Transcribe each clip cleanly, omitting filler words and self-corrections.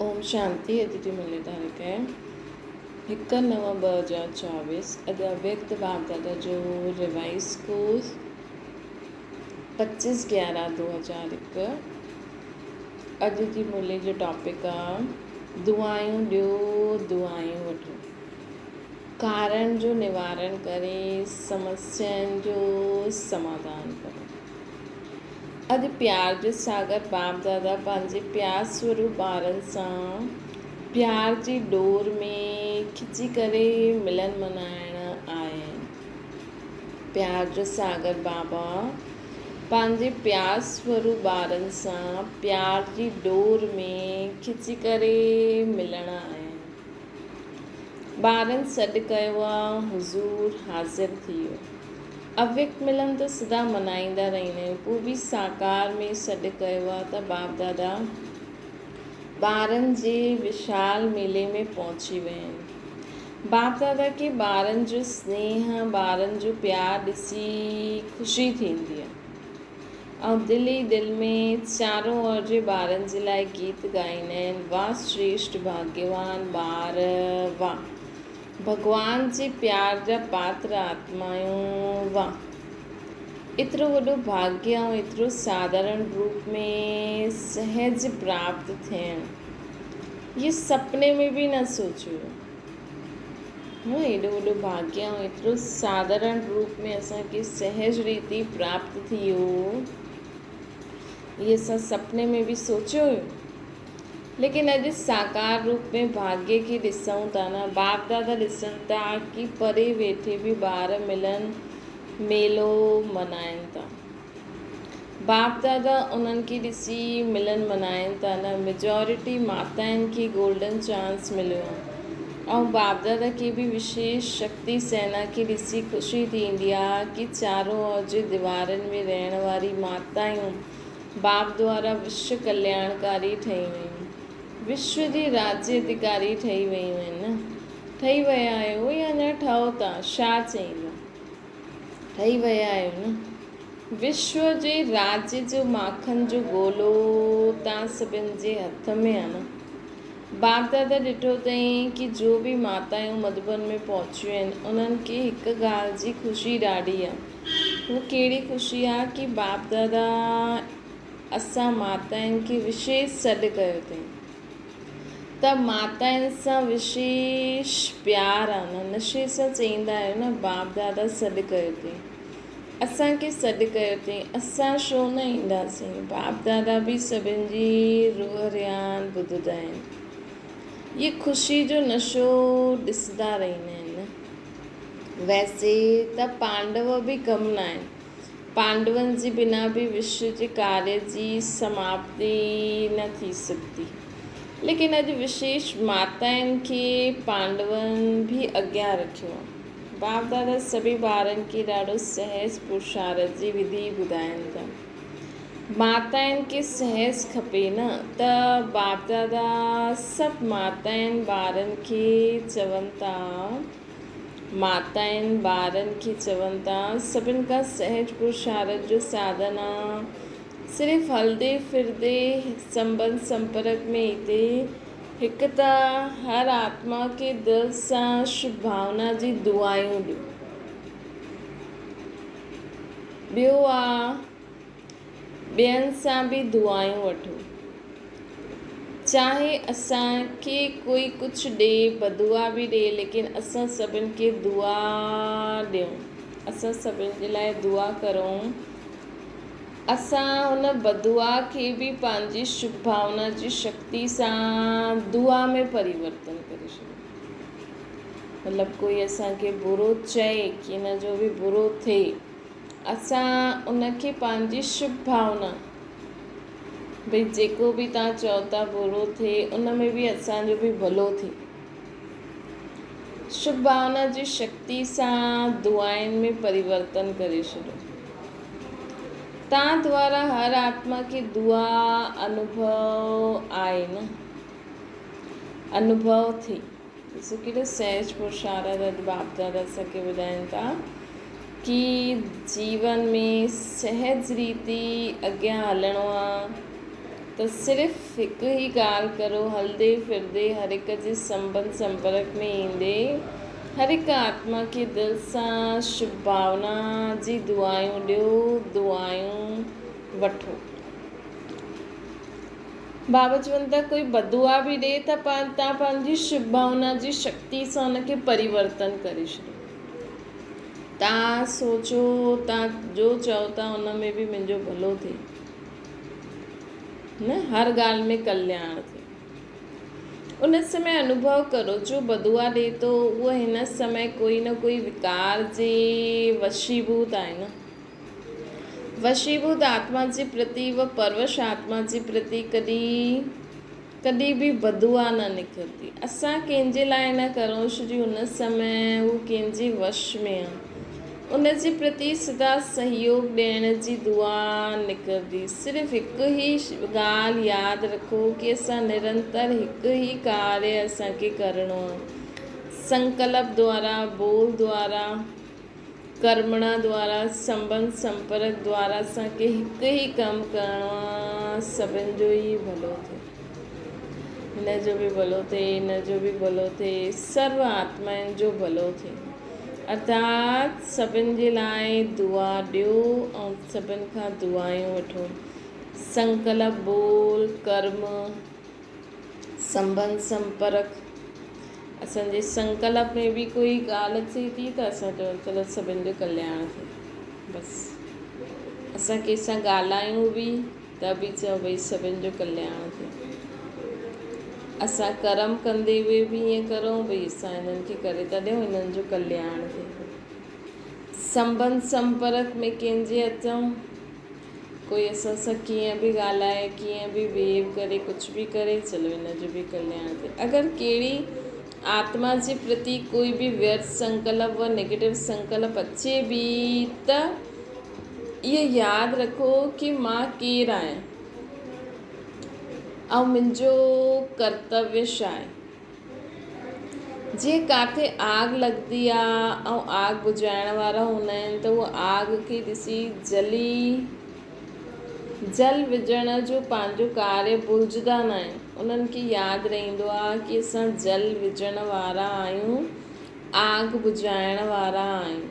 اوم شانتي اڄ جي ملي تاريخ هڪ نو 2024 اڄ اويڪت باپ دادا جو ريوائز ڪورس 25 11 2001 اڄ جي ملي جو ٽاپڪ آ دعائون ڏيو دعائون وٺو ڪارڻ جو نوارڻ ڪري سمسيائن جو سماڌان ڪرو. اڄ پيار جو ساگر باپ دادا پنهنجي پيار سوروپ ٻارن سان پيار جي ڏور ۾ کچي ڪري ملن منائڻ آيا آهن. پيار جو ساگر بابا پنهنجي پيار سوروپ ٻارن سان پيار جي ڏور ۾ کچي ڪري ملڻ آيا آهن. ٻارن سڏ ڪيو آ، حضور حاضر ٿي ويو. اويڪت ملن ته سدا منائيندا رهندا آهيون. پوء به ساڪار ۾ سڏ ڪيو آ ته باپ دادا ٻارن جي وشال ميلي ۾ پهچي ويا آهن. باپ دادا کي ٻارن جو سنيهه، ٻارن جو پيار ڏسي خوشي ٿيندي آ. ۽ دل ئي دل ۾ چارون اور جي ٻارن جي لاء گيت ڳائيندا آهن، واه شريشٽ ڀاڳيوان ٻار، واه ڀڳوان جي پيار جا پاتر آتمايون، واه ايترو وڏو ڀاڳيه ۽ ايترو ساڌارڻ روپ ۾ سهج پراپت ٿيڻ، اهو سپني ۾ به نه سوچيو هو. هو ايڏو وڏو ڀاڳيه ۽ ايترو ساڌارڻ روپ ۾ اسان کي سهج ريتي پراپت ٿي ويو هو، هي اسان سپني ۾ به سوچيو هيو. ليڪن اڄ ساڪار روپ ۾ ڀاڳيه کي ڏسون ٿا نه، باپ دادا ڏسن ٿا ڪي پري ويٺي به ٻار ملن ميلو منائن ٿا. باپ دادا انهن کي ڏسي ملن منائن ٿا نه ميجارٽي ماتائن کي گولڊن چانس مليو آ ۽ باپ دادا کي به وشيش شڪتي سينا کي ڏسي خوشي ٿيندي آ ڪي چارون اور جي ديوارن ۾ رهڻ واري ماتايون باپ دوارا وشو ڪلياڻڪاري ٺهي ويون وشو جي راجيه اڌڪاري ٺهي ويون آهن نه ٺهي ويا آهيو يا اڃا ٺهو ٿا شا چئيندا. ٺهي ويا آهيو نه. وشو جي راڄ جو ماکن جو گولو تان سڀن جي هٿ ۾ آ نه. باپ دادا ڏٺو اٿئي ڪي جو به ماتايون مڌوبن ۾ پهچيون آهن انهن کي هڪ ڳالهه جي خوشي ڏاڍي آ. هو ڪهڙي خوشي آ ڪي باپ دادا اسان ماتاين کي وشيش سڏ ڪيو اٿئي. ته ماتائن سان وشيش پيار آ نه نشي سان چئيندا آهيو نه باپ دادا سڏ ڪيو اٿئي اسان کي سڏ ڪيو اٿئي اسان ڇو نه اينداسين باپ دادا به سڀن جي روح ريان ٻڌندا آهن اهي خوشي جو نشو ڏسندا رهندا آهن نه ويسي ته پانڊو به ڪم نه آهن پانڊون جي بنا به وشو جي ڪاريه جي سماپتي نه ٿي سگهندي. ليڪن اڄ وشيش ماتائن کي پانڊون به اڳيان رکيو آهي. باپ دادا سڀئي ٻارن کي ڏاڍو سهج پرشارت جي وڌي ٻڌائين ٿا. ماتائن کي سهج کپي نه ته باپ دادا سڀ ماتائن ٻارن کي چون ٿا. ماتائن ٻارن کي چون ٿا، سڀن کان سهج پرشارت جو ساڌن آ، صرف هلندي ڦرندي سنٻنڌ سمپرڪ ۾ ايندي هڪ ته هر آتما کي دل سان شڀ ڀاونا جي دعائون ڏيو، ٻيو آ ٻين سان به دعائون وٺو. چاهي اسان کي ڪوئي ڪجهه ڏي، بددعا به ڏي، ليڪن اسان سڀن کي دعا ڏيون. اسان سڀن جي لاء دعا ڪرون. اسان ان بددعا کي به پنهنجي شڀ ڀاونا جي شڪتي سان دعا ۾ پريورتن ڪري ڇڏيون. مطلب ڪوئي اسان کي برو چئي ڪي ان جو به برو ٿئي. اسان ان کي پنهنجي شڀ ڀاونا ڀئي جيڪو به توهان چئو ٿا برو ٿئي ان ۾ به اسان جو به ڀلو ٿئي. شڀ ڀاونا جي شڪتي سان دعائن ۾ پريورتن ڪري ڇڏيو. توهان دوارا هر آتما کي دعا انوڀو آهي نه انوڀو ٿئي. ڏسو ڪيڏو سهج پرشارت اڄ باپ دادا اسان کي ٻڌائين ٿا ڪي جيون ۾ سهج ريتي اڳيان هلڻو آ. ته صرف هڪ ئي ڳالهه ڪرو، هلندي ڦرندي هر هڪ جي سنٻنڌ سمپرڪ ۾ ايندي هر هڪ آتما کي دل سان شڀ ڀاونا جي دعائون ڏيو، دعائون وٺو. بابا چون ٿا ڪوئي بددعا به ڏي ته توهان پنهنجي شڀ ڀاونا جي شڪتي سان ان کي پريورتن ڪري ڇڏيو. توهان سوچو توهان جو چئو ٿا ان ۾ به منهنجو ڀلو ٿئي. نه هر ڳالهه ۾ ڪلياڻ ٿئي. ان سمي انوڀو ڪرو جو بدعا ڏئي ٿو اهو هن سمي ڪوئي نه ڪوئي وڪار جي وشيڀوت آهي نه. وشيڀوت آتما جي پرتي و پروش آتما جي پرتي ڪڏهن ڪڏهن به بدعا نه نڪرندي. اسان ڪنهن جي لاء نه ڪرون ڇو جو ان سمي هو ڪنهن جي وش ۾ آ. ان جي پرتي سدا سهيوگ ڏيڻ جي دعا نڪرندي. صرف هڪ ئي ڳالهه ياد رکو ڪي اسان نرنتر هڪ ئي ڪاريه اسان کي ڪرڻو آ. سنڪلپ دوارا، بول دوارا. ڪرمڻا دوارا سنٻنڌ سمپرڪ دوارا اسان کي هڪ ئي ڪم ڪرڻو آ سڀن جو ئي ڀلو ٿئي هن جو به ڀلو ٿئي هن جو به ڀلو ٿئي سرو آتمائن جو ڀلو ٿئي ارٿات سڀن جي لاء دعا ڏيو ۽ سڀن کان دعائون وٺو سنڪلپ بول ڪرم سنٻنڌ سمپرڪ، اسان جي سنڪلپ ۾ به ڪوئي ڳالهه اچي ٿي ته اسان چئون چلو سڀن جو ڪلياڻ ٿئي بس اسان ڪنهن سان ڳالهايون به ته به چئون ڀئي سڀن جو ڪلياڻ ٿئي اسان ڪرم ڪندي هوئي به ائين ڪرون ڀئي اسان هنن کي ڪري ٿا ڏيون هنن جو ڪلياڻ ٿئي سنٻنڌ سمپرڪ ۾ ڪنهن جي اچون ڪوئي اسان سان ڪيئن به ڳالهائي، ڪيئن به بهيو ڪري، ڪجهه به ڪري، چلو ان جو به ڪلياڻ ٿئي. اگر ڪهڙي آتما جي پرتي ڪوئي به ويرٿ سنڪلپ و نيگيٽو سنڪلپ اچي به ته اهو ياد رکو ڪي مان ڪير آهيان ۽ منهنجو ڪرتويه ڇا آهي. جيئن ڪاٿي آگ لڳندي آ ۽ آگ بجهائڻ وارا هوندا آهن ته اهو آگ کي ڏسي جلي جل وجهڻ جو پنهنجو ڪاريه ڀلجدا نه آهن انهن کي ياد رهندو آ ڪي اسان جل وجهڻ وارا آهيون آگ بجهائڻ وارا آهيون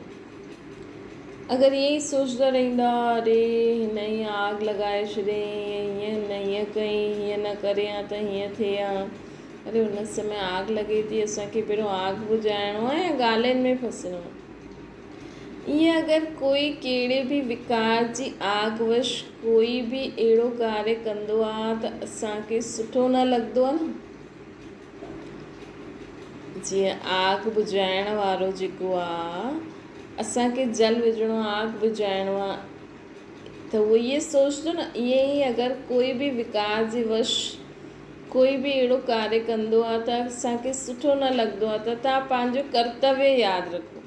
اگر ائين ئي سوچدا رهندا اري هن ئي آگ لڳائي ڇڏيائين هيئن هن هيئن ڪئي هيئن نه ڪري ها ته هيئن ٿئي ها اري ان سمي آگ لڳي ٿي اسان کي پهريون آگ بجهائڻو آهي يا ڳالهين ۾ ڦسڻو آهي. ائين اگر ڪوئي ڪهڙي به وڪار جي آگ وش ڪوئي به اهڙو ڪاريه ڪندو آهي ته اسان کي سٺو نه لڳندو آهي نه. جيئن آگ بجهائڻ وارو جيڪو آهي اسان کي جل وجهڻو آهي آگ بجهائڻو آهي ته هو ائين سوچندو نه ائين ئي اگر ڪوئي به وڪار جي وش ڪوئي به اهڙو ڪاريه ڪندو آهي ته اسان کي سٺو نه لڳندو آهي ته توهان پنهنجو ڪرتويه ياد رکو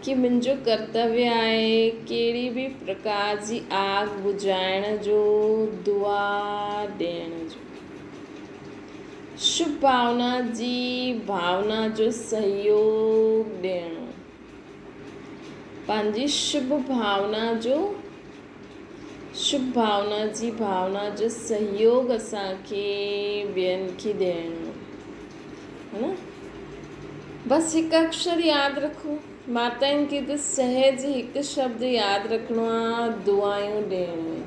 ڪي منهنجو ڪرتويه آهي ڪهڙي به پرڪار جي آگ بجهائڻ جو دعا ڏيڻ جو شڀ ڀاونا جي ڀاونا جو سهيوگ ڏيڻو پنهنجي شڀ ڀاونا جو شڀ ڀاونا جي ڀاونا جو سهيوگ اسان کي ٻين کي ڏيڻو آهي نه بس هڪ اڪشر ياد رکو ماتائن کي ته سهج هڪ شبد ياد رکڻو آهي دعائون ڏيڻيون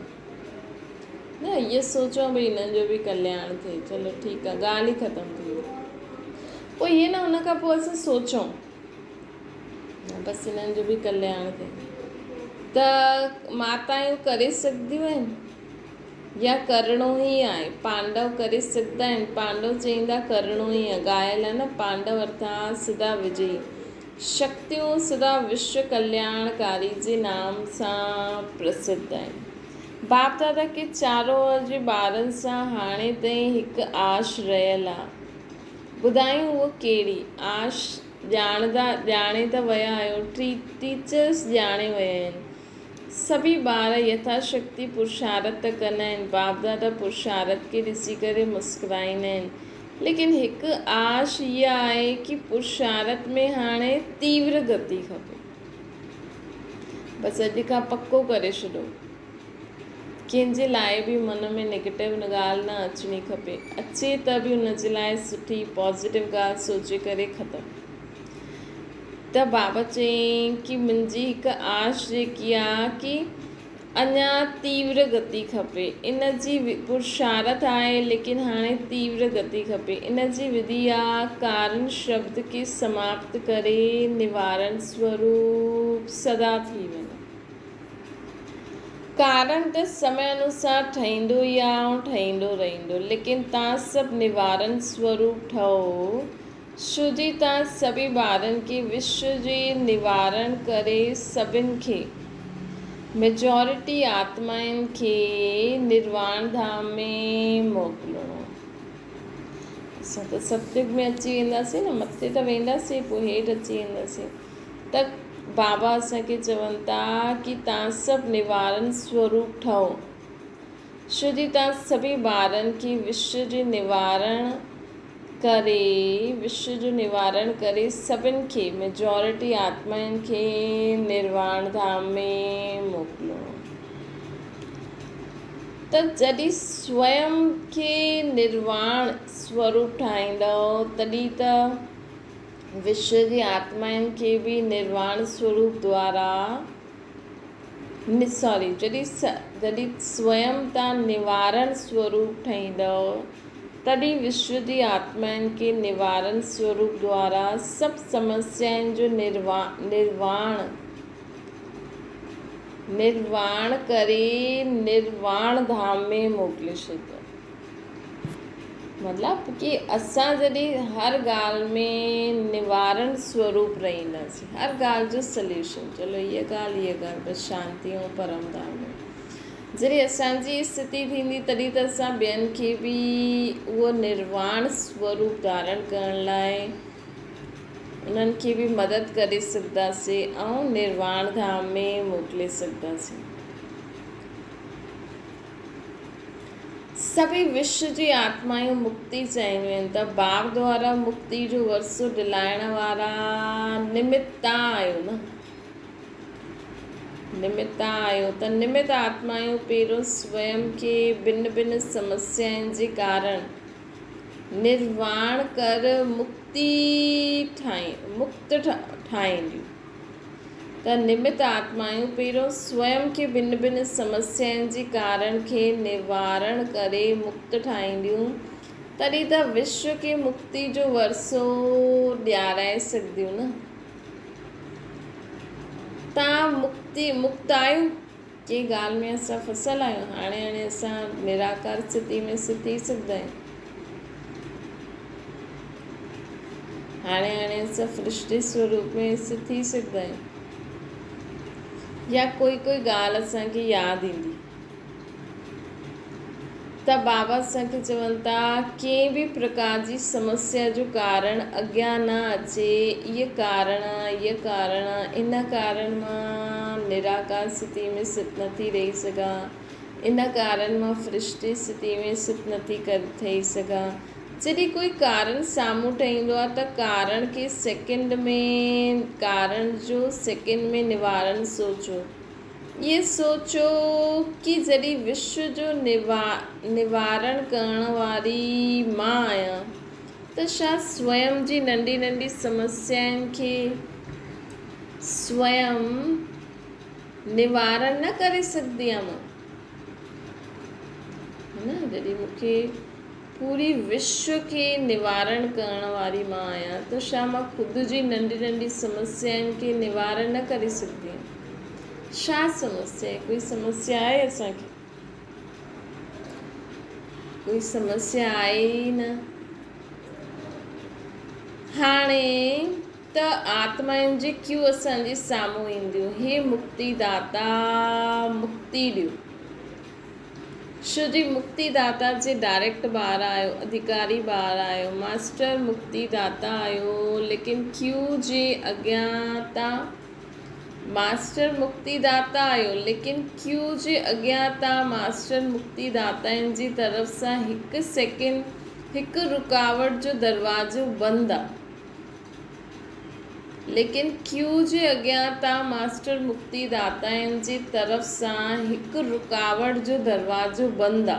نه اهو سوچو ڀئي هنن جو به ڪلياڻ ٿئي چلو ٺيڪ آهي ڳالهه ئي ختم ٿي وئي پوء ائين نه ان کان پوء اسان سوچون بس انهن جو به ڪلياڻ ٿئي ته ماتايون ڪري سگهنديون آهن يا ڪرڻو ئي آهي پانڊو ڪري سگهندا آهن پانڊو چئيندا ڪرڻو ئي آهي ڳايل آهي نه پانڊو ارٿات سدا وجئي شڪتيون سدا وشو ڪلياڻڪاري جي نام سان پرسڌ آهن باپ دادا کي چارو جي ٻارن سان هاڻي تائين هڪ آش رهيل آهي ٻڌايون اهو ڪهڙي آش ڄاڻندا ڄاڻي ته ويا آهيو ٽيچرس ڄاڻي ويا آهن سڀئي ٻار يٿا شڪتي پرشارت ته ڪندا آهن باپ دادا پرشارت کي ڏسي ڪري مسڪرائيندا آهن ليڪن هڪ آش اها آهي ڪي پرشارت ۾ هاڻي تيور گتي کپي بس اڄ کان پڪو ڪري ڇڏو. ڪنهن جي لاء به من ۾ نيگيٽو ڳالهه نه اچڻي کپي. اچي ته به ان جي لاء سٺي پازيٽو ڳالهه سوچي ڪري ختم. ته بابا چيائين ڪي منهنجي هڪ آش جيڪي آ ڪي اڃا تيور گتي کپي. ان جي پرشارٿ آهي ليڪن هاڻي تيور گتي کپي. ان جي وڌي آ ڪارڻ شبد کي سماپت ڪري نوارڻ سوروپ سدا ٿي وڃو. ڪارڻ ته سمي انوسار ٺهيندو ئي آ ۽ ٺهيندو رهندو، ليڪن تان سڀ نوارڻ سوروپ ٺهو، شوجي تان سڀئي ٻارن کي وشو جي نوارڻ ڪري سڀن کي، ميجارٽي آتمائن کي، نرواڻ ڌام ۾ موڪلڻو آ. اسان ته ستيگ ۾ اچي وينداسين نه، مٿي ته وينداسين پوء هيٺ اچي وينداسين. ته بابا اسان کي چون ٿا ڪي تان سڀ نوارن سوروپ ٺهو. شو جي تان سڀئي ٻارن کي وشو جي نوارڻ ڪري وشو جو نوارڻ ڪري سڀن کي ميجارٽي آتمائن کي نرواڻ ڌام ۾ موڪلڻو. ته جڏهن سويم کي نرواڻ سوروپ ٺاهيندؤ تڏهن ته وشو جي آتمائن کي به نرواڻ سوروپ دوارا سوري جڏهن سويم تان نوارڻ سوروپ ٺهيندؤ تڏهن وشو جي آتمائن کي نوارڻ سوروپ دوارا سڀ سمسيائن جو نرواڻ نرواڻ ڪري نرواڻ ڌام ۾ موڪلي ڇڏيندؤ. مطلب ڪي اسان جڏهن هر ڳالهه ۾ نوارڻ سوروپ رهنداسين هر ڳالهه جو سليوشن چلو هيء ڳالهه هيء ڳالهه بس شانتي ۽ پرم ڌام ۾ جڏهن اسان جي استٿي ٿيندي تڏهن ته اسان ٻين کي به اهو نرواڻ سوروپ ڌارڻ ڪرڻ لاء انهن کي به مدد ڪري سگهنداسين ۽ نرواڻ ڌام ۾ موڪلي سگهنداسين. سڀئي وشو جي آتمائون مڪتي چاهينديون آهن ته باب دوارا مڪتي جو ورثو ڏلائڻ وارا نمت تان آهيو نه؟ نمت تان آهيو ته نمت آتمائون پهريون سويم کي ڀن ڀن سمسيائن جي ڪارڻ نرواڻ ڪر مڪتي ٺاهين مڪت ٺاهينديون. ته نمت آتمائون پهريون سويم کي ڀن ڀن سمسيائن جي ڪارڻ کي نوارڻ ڪري مڪت ٺاهينديون، تڏهن ته وشو کي مڪتي جو ورثو ڏيارائي سگهنديون نه. تان مڪتي مڪت آهيون، ڪنهن ڳالهه ۾ اسان ڦسل آهيون، هاڻي هاڻي اسان نراڪار اسٿتي ۾ سٿ ٿي سگهندا آهيون. هاڻي هاڻي اسان فرشتي سوروپ ۾ اسٿت ٿي سگهندا آهيون. يا ڪوئي ڪوئي ڳالهه اسان کي ياد ايندي ته بابا اسان کي چون ٿا ڪنهن به پرڪار جي سمسيا جو ڪارڻ اڳيان نه اچي اهي ڪارڻ اهي ڪارڻ ان ڪارڻ مان نراڪار اسٿتي ۾ سٿ نٿي رهي سگهان ان ڪارڻ مان فرشتي اسٿتي ۾ سٿ نٿي ٿئي سگهان جڏهن ڪوئي ڪارڻ سامهون ٺهيندو آهي ته ڪارڻ کي سيڪنڊ ۾ ڪارڻ جو سيڪنڊ ۾ نوارڻ سوچو اهي سوچو ڪي جڏهن وشو جو نوارڻ ڪرڻ واري مان آهيان ته ڇا سويم جي ننڍي ننڍي سمسيائن کي سويم نوارڻ نه ڪري سگهندي آهيان مان؟ نه جڏهن مون کي پوري وشو کي نوارڻ ڪرڻ واري مان آهيان ته ڇا مان خود جي ننڍي ننڍي سمسيائن کي نوارڻ نه ڪري سگهندي آهيان؟ ڇا سمسيا آهي؟ ڪوئي سمسيا آهي اسان کي؟ ڪوئي سمسيا آهي ئي نه. هاڻي ته آتمائن جي ڪيون اسان جي سامهون اينديون، هي مڪتي داتا مڪتي ڏيو. شو جي مڪتي داتا جي ڊائريڪٽ ٻار آهيو، اڌيڪاري ٻار آهيو، ماسٽر مڪتي داتا آهيو، ليڪن ڪيو جي اڳيان تان ماسٽر مڪتي داتا آهيو، ليڪن ڪيو جي اڳيان تان ماسٽر مڪتي داتائن جي طرف سان هڪ سيڪنڊ هڪ رڪاوٽ جو دروازو بند آ. ليڪن ڪيو جي اڳيان تان ماسٽر مڪتي داتائن جي طرف سان هڪ رڪاوٽ جو دروازو بند آ.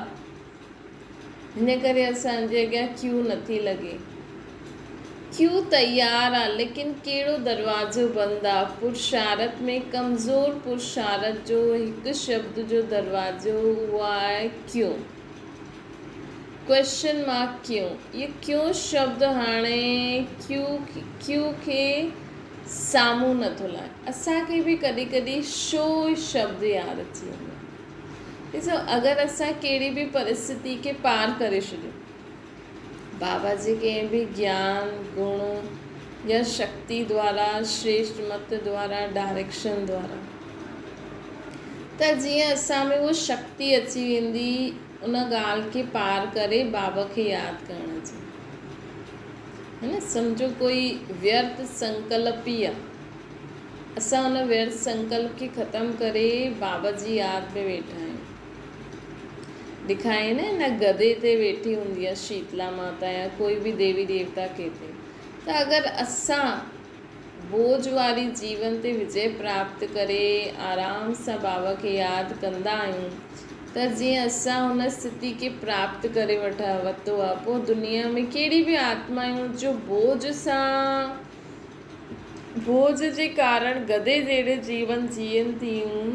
ان ڪري اسان جي اڳيان ڪيو نٿي لڳي. ڪيو تيار آ ليڪن ڪهڙو دروازو بند آ. پرشارت ۾ ڪمزور پرشارت جو هڪ شبد جو دروازو اهو آهي ڪيو. ڪوئسچن مارڪ ڪيون؟ اهو ڪيون شبد هاڻي ڪيو ڪيو کي سامهون نٿو لائي. اسان کي به ڪڏهن ڪڏهن شو شبد ياد اچي ويندو آهي. ڏسو اگر اسان ڪهڙي به پرستتي کي پار ڪري ڇڏيو، بابا جي ڪنهن به گيان، گڻ يا شڪتي دوارا، شريشٽ مت دوارا، ڊائريڪشن دوارا، ته جيئن اسان ۾ اها شڪتي اچي ويندي ان ڳالهه کي پار ڪري بابا کي ياد ڪرڻ جي. هي نه سمجهو ڪوئي ويرٿ سنڪلپ ئي آ. اسان ان ويرٿ سنڪلپ کي ختم ڪري بابا جي ياد ۾ ويٺا آهيون. ڏکائين نه ان گدي تي ويٺي هوندي آ شيتلا ماتا يا ڪوئي به ديوي ديوتا ڪيتي ته اگر اسان بوجھ واري جيون تي وجي پراپت ڪري آرام سان بابا کي ياد ڪندا آهيون ته جيئن اسان ان استٿي کي پراپت ڪري ورتو آهي پوء دنيا ۾ ڪهڙي به آتمائون جو بوجھ سان بوجھ جي ڪارڻ گڌي جهڙي جيون جيئن ٿيون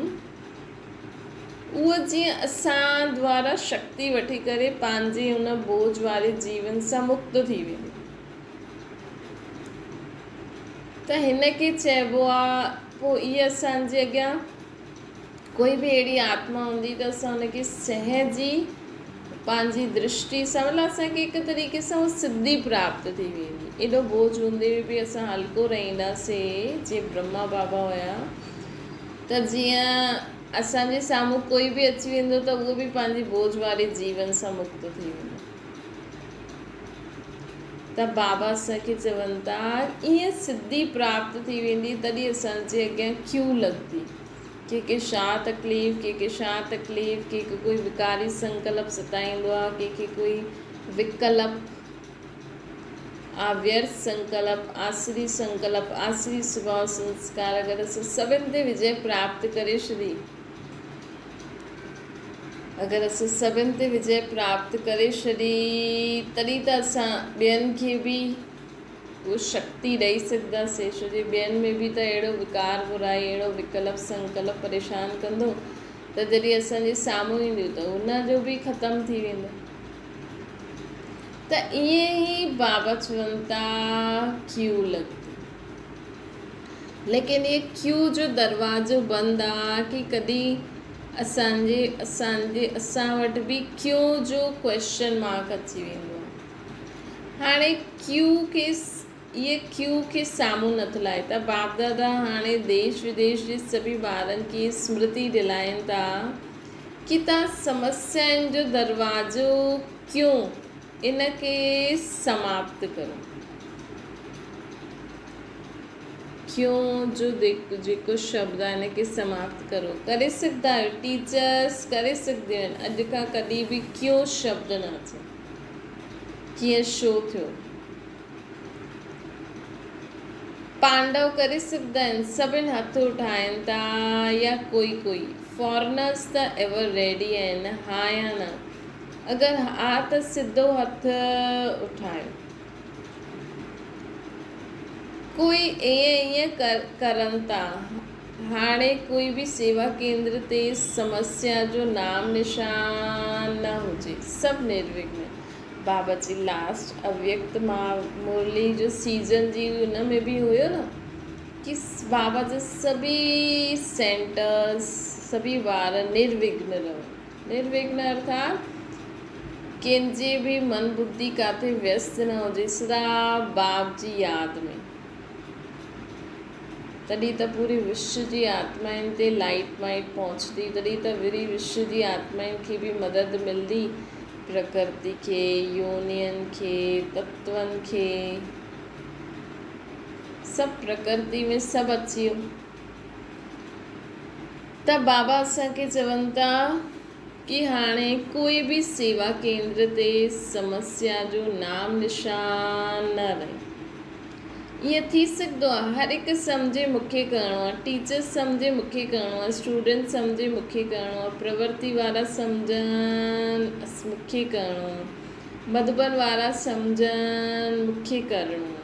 اهو جيئن اسان دوارا شڪتي وٺي ڪري پنهنجي ان بوجھ واري جيون سان مڪت ٿي وينديون. ته هن کي چئبو آ پوء اهي اسان جي اڳيان ڪوئي به اهڙي آتما هوندي ته اسان ان کي سهجي پنهنجي درشٽي سان مطلب اسان کي هڪ طريقي سان اها سڌي پراپت ٿي ويندي. ايڏو بوجھ هوندي به اسان هلڪو رهنداسي جي برهما بابا هيا ته جيئن اسان جي سامهون ڪوئي به اچي ويندو ته اهو به پنهنجي بوجھ واري جيون سان مڪت ٿي ويندو. ته بابا اسان کي چون ٿا ائين سڌي پراپت ٿي ويندي تڏهن اسان جي اڳيان ڪيو لڳندي. ڪنهن کي ڇا تڪليف، ڪنهن کي ڇا تڪليف، ڪنهن کي ڪوئي وڪاري سنڪلپ ستائيندو آهي، ڪنهن کي ڪوئي وڪلپ، آويرٿ سنڪلپ، آسري سنڪلپ، آسري سڀاء سنسڪار اگر اسان سڀن تي وجي پراپت ڪري ڇڏي، اگر اسان سڀن تي وجي پراپت ڪري ڇڏي تڏهن ته اسان ٻين کي به اهو شڪتي ڏئي سگهنداسين ڇو جي ٻين ۾ به ته اهڙو وڪار برائي اهڙو وڪلپ سنڪلپ پريشان ڪندو ته جڏهن اسان جي سامهون اينديون ته ان جو به ختم ٿي ويندو ته ائين ئي بابا چون ٿا ڪيو لڳندي ليڪن هي ڪيو جو دروازو بند آ ڪي ڪڏهن اسان جي اسان جي اسان وٽ به ڪيو جو ڪوئسچن مارڪ اچي ويندو آ. هاڻي ڪيو کي اهي ڪيو کي سامهون نٿو لائي ته باپ دادا هاڻي ديش وديش جي سڀي ٻارن کي سمرتي ڏلائين ٿا ڪي تان سمسيائن جو دروازو ڪيو ان کي سماپت ڪرو. ڪيون جو جيڪو شبد آهي ان کي سماپت ڪرو. ڪري سگهندا آهيو ٽيچرس ڪري سگهنديون آهن اڄ کان ڪڏهن به ڪيون شبد نه اچي. ڪيئن شو ٿيو. پانڊو ڪري سگهندا آهن سڀن هٿ اٺائين ٿا يا ڪوئي ڪوئي. فارنرس ته ايور ريڊي آهن ها يا نه. اگر ها ته سڌو هٿ اٺايو. ڪوئي ائين ائين ڪرن ٿا. هاڻي ڪوئي به سيوا ڪيندر تي سمسيا جو نام نشان نه هجي. سڀ نروگن. بابا جي لاسٽ اويڪت مرلي جو سيزن جي ان ۾ به هيو نه ڪي بابا جا سڀي سينٽرس سڀي وار نروگن رهن. نروگن ارٿات ڪنهن جي به من ٻڌي ڪاٿي ويست نه هجي سدا باپ جي ياد ۾. تڏهن ته پوري وشو جي آتمائن تي لائيٽ مائيٽ پهچندي، تڏهن ته وري وشو جي آتمائن کي به مدد ملندي، پرڪرتي کي، يونين کي، تتون کي، سڀ پرڪرتي ۾ سڀ اچي ويو. ته بابا اسان کي چون ٿا ڪي هاڻي ڪوئي به سيوا ڪيندر تي سمسيا جو نام نشان نه رهي. ائين ٿي سگهندو آهي هر هڪ سمجهي مون کي ڪرڻو آهي، ٽيچر سمجهي مون کي ڪرڻو آهي، اسٽوڊنٽ سمجهي مون کي ڪرڻو آهي، پرورتي وارا سمجهن مون کي ڪرڻو آهي، مڌوبن وارا سمجهن مون کي ڪرڻو آهي.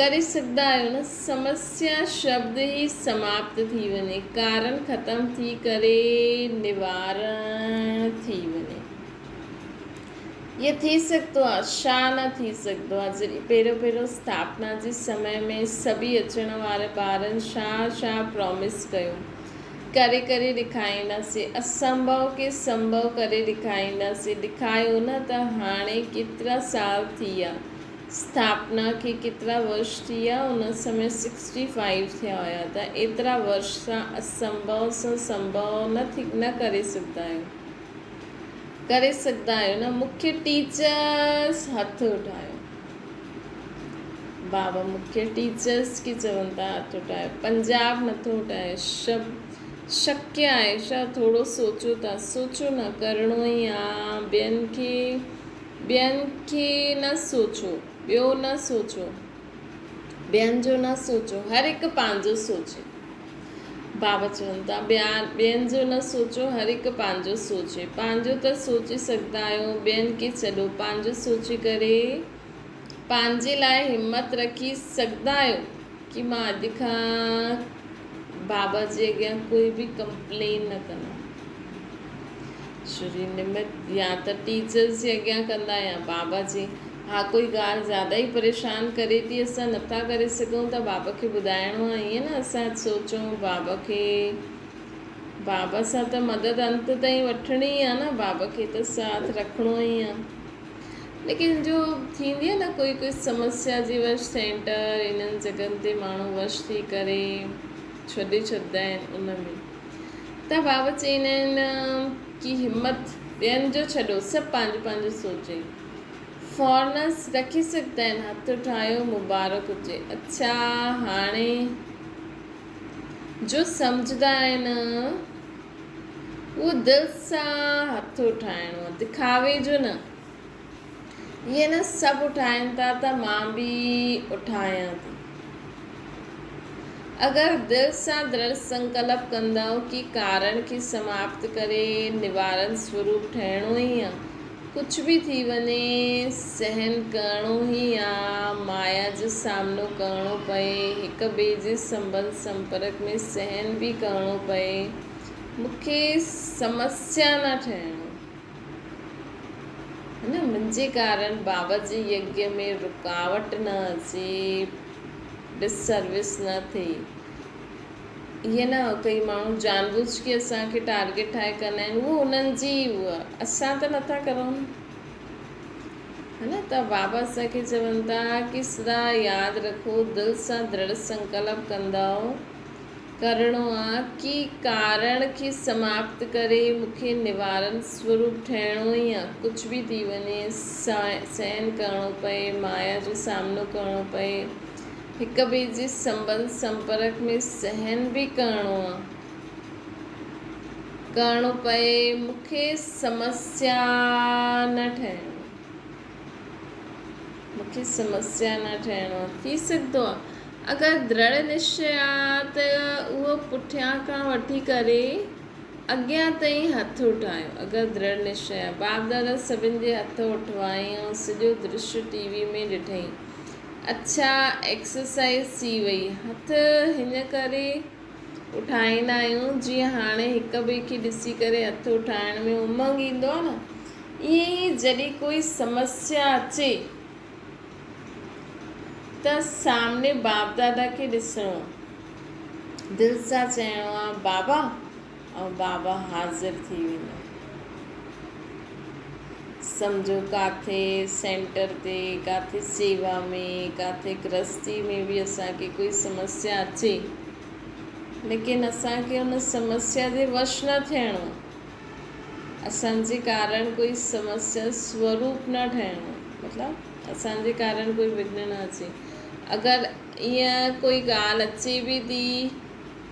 ڪري سگهندا آهيو نه؟ سمسيا شبد ئي سماپت ٿي وڃي، ڪارڻ ختم ٿي ڪري نوارڻ ٿي وڃي. ائين ٿي سگهندو آهي؟ ڇا نه ٿي سگهندو آهي؟ جڏهن پهريون پهريون اسٿاپنا جي سمي ۾ سڀئي اچڻ واري ٻارن ڇا ڇا پرامس ڪيو؟ ڪري ڪري ڏيکارينداسين. اسنڀو کي سنڀو ڪري ڏيکارينداسين. ڏيکاريو نه ته هاڻي ڪيترا سال ٿي ويا؟ اسٿاپنا کي ڪيترا ورش ٿي ويا؟ ان سمي سڪسٽي فائيو ٿيا هيا ته ايترا ورش سان اسنڀو سان سنڀو نه ڪري سگهندا آهيو. ڪري سگهندا آهيو نه مکيه ٽيچرس هٿ اٺايو بابا مکيه ٽيچرس کي چون ٿا هٿ اٺايو پنجاب نٿو اٺائي شب شڪيه آهي ڇا ٿورو سوچو ٿا سوچو نه ڪرڻو ئي آ ٻين کي ٻين کي نه سوچو ٻيو نه سوچو ٻين جو نه سوچو هر هڪ پنهنجو سوچي بابا چون ٿا ٻيا ٻين جو نه سوچو هر هڪ پنهنجو سوچي پنهنجو ته سوچي سگهندا آهيو ٻين کي ڇڏو پنهنجو سوچي ڪري پنهنجي لاء همت رکي سگهندا آهيو ڪي مان اڄ کان بابا جي اڳيان ڪوئي به ڪمپلين نه ڪندم شري نمت يا ته ٽيچرس جي اڳيان ڪندا يا بابا جي ها ڪوئي ڳالهه زياده ئي پريشان ڪري ٿي اسان نٿا ڪري سگهون ته بابا کي ٻڌائڻو آهي ائين نه اسان سوچون بابا کي بابا سان ته مدد انت تائين وٺڻي آهي نه بابا کي ته ساٿ رکڻو ئي آهي ليڪن جو ٿيندي آهي نه ڪوئي ڪوئي سمسيا جي وش سينٽر انهن جڳهن تي ماڻهو وش ٿي ڪري ڇڏي ڇڏدا آهن ان ۾ ته بابا چئيندا آهن ڪي همت ٻين جو ڇڏو سڀ پنهنجو پنهنجو سوچي فارنرس رکي سگهندا آهن هٿ ٺاهيو مبارڪ هجي اڇا هاڻي جو سمجهدا آهن اهو دل سان هٿ اٺائڻو آهي دکاوي جو نه ائين نه سڀ اٺائن ٿا ته مان به اٺايان ٿي اگر دل سان درڙ سنڪلپ ڪندؤ ڪي ڪارڻ کي سماپت ڪري نوارن سوروپ ٺهڻو ئي آهي ڪجهه به ٿي وڃي سهن ڪرڻو ئي آ، مايا جو سامنو ڪرڻو پئي، هڪ ٻئي جي سنٻنڌ سمپرڪ ۾ سهن به ڪرڻو پئي، مون کي سمسيا نه ٺهڻو هي نه، منهنجي ڪارڻ بابا جي يگيه ۾ رڪاوٽ نه اچي، ڊس سروس نه ٿئي. ائين نه ڪئي ماڻهو جان بوجھ ڪي اسان کي ٽارگيٽ ٺاهي ڪندا آهن اهو انهن جي اسان ته نٿا ڪرون هي نه ته بابا اسان کي چون ٿا ڪي سدا ياد رکو دل سان درڙ سنڪلپ ڪندؤ ڪرڻو آ ڪي ڪارڻ کي سماپت ڪري مونکي نوارن سوروپ ٺهڻو ئي آ ڪجھ به ٿي وڃي سهن ڪرڻو پئي مايا جو سامنو ڪرڻو پئي هڪ ٻئي جي سنٻنڌ سمپرڪ ۾ سهن به ڪرڻو آ. ڪرڻو پئي مون کي سمسيا نه ٺهڻو. مون کي سمسيا نه ٺهڻو آ. ٿي سگهندو آ اگر درڙ نشچي آ ته اهو پٺيان کان وٺي ڪري اڳيان تائين هٿ اٺايو. اگر درڙ نشچي آ. باپ دادا سڀن جي هٿ اٺوايائين ۽ سڄو درشيه ٽي وي ۾ ڏٺائين. اڇا ايڪسرسائيز ٿي وئي. هٿ هن ڪري اٺائيندا آهيون جيئن هاڻي هڪ ٻئي کي ڏسي ڪري هٿ اٺائڻ ۾ امنگ ايندو آهي نه ائين ئي جڏهن ڪوئي سمسيا اچي ته سامني باپ دادا کي ڏسڻو آهي دل سان چئڻو آهي بابا ۽ بابا حاضر ٿي ويندو. سمجهو ڪاٿي سينٽر تي، ڪاٿي سيوا ۾، ڪاٿي گرهستي ۾ به اسان کي ڪوئي سمسيا اچي ليڪن اسان کي ان سمسيا جي وش نه ٿيڻو آهي. اسان جي ڪارڻ ڪوئي سمسيا سوروپ نه ٺهڻو آهي مطلب اسان جي ڪارڻ ڪوئي وگهن نه اچي. اگر ائين ڪوئي ڳالهه اچي به ٿي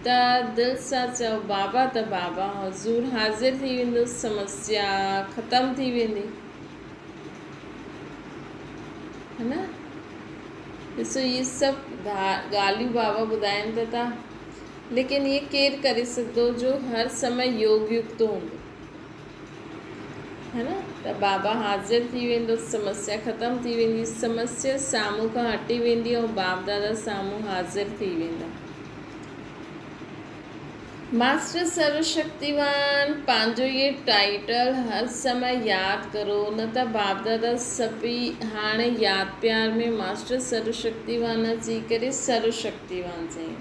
ته دل سان چئو بابا ته بابا حضور حاضر ٿي ويندو سمسيا ختم ٿي ويندي هي نه. ڏسو اهي سڀ ڳالهيون بابا ٻڌائين ته ٿا ليڪن اهي ڪير ڪري سگهندو جو هر سمي يوگ يڪت هوندو هي نه ته بابا حاضر ٿي ويندو سمسيا ختم ٿي ويندي سمسيا سامهون کان هٽي ويندي ۽ باپ دادا سامهون حاضر ٿي ويندا. ماسٽر سرو شڪتيوان پنهنجو اهي ٽائيٽل هر سمي ياد ڪرو نه ته باپ دادا سڀئي هاڻي ياد پيار ۾ ماسٽر سرو شڪتيوان اچي ڪري سرو شڪتيوان چئين.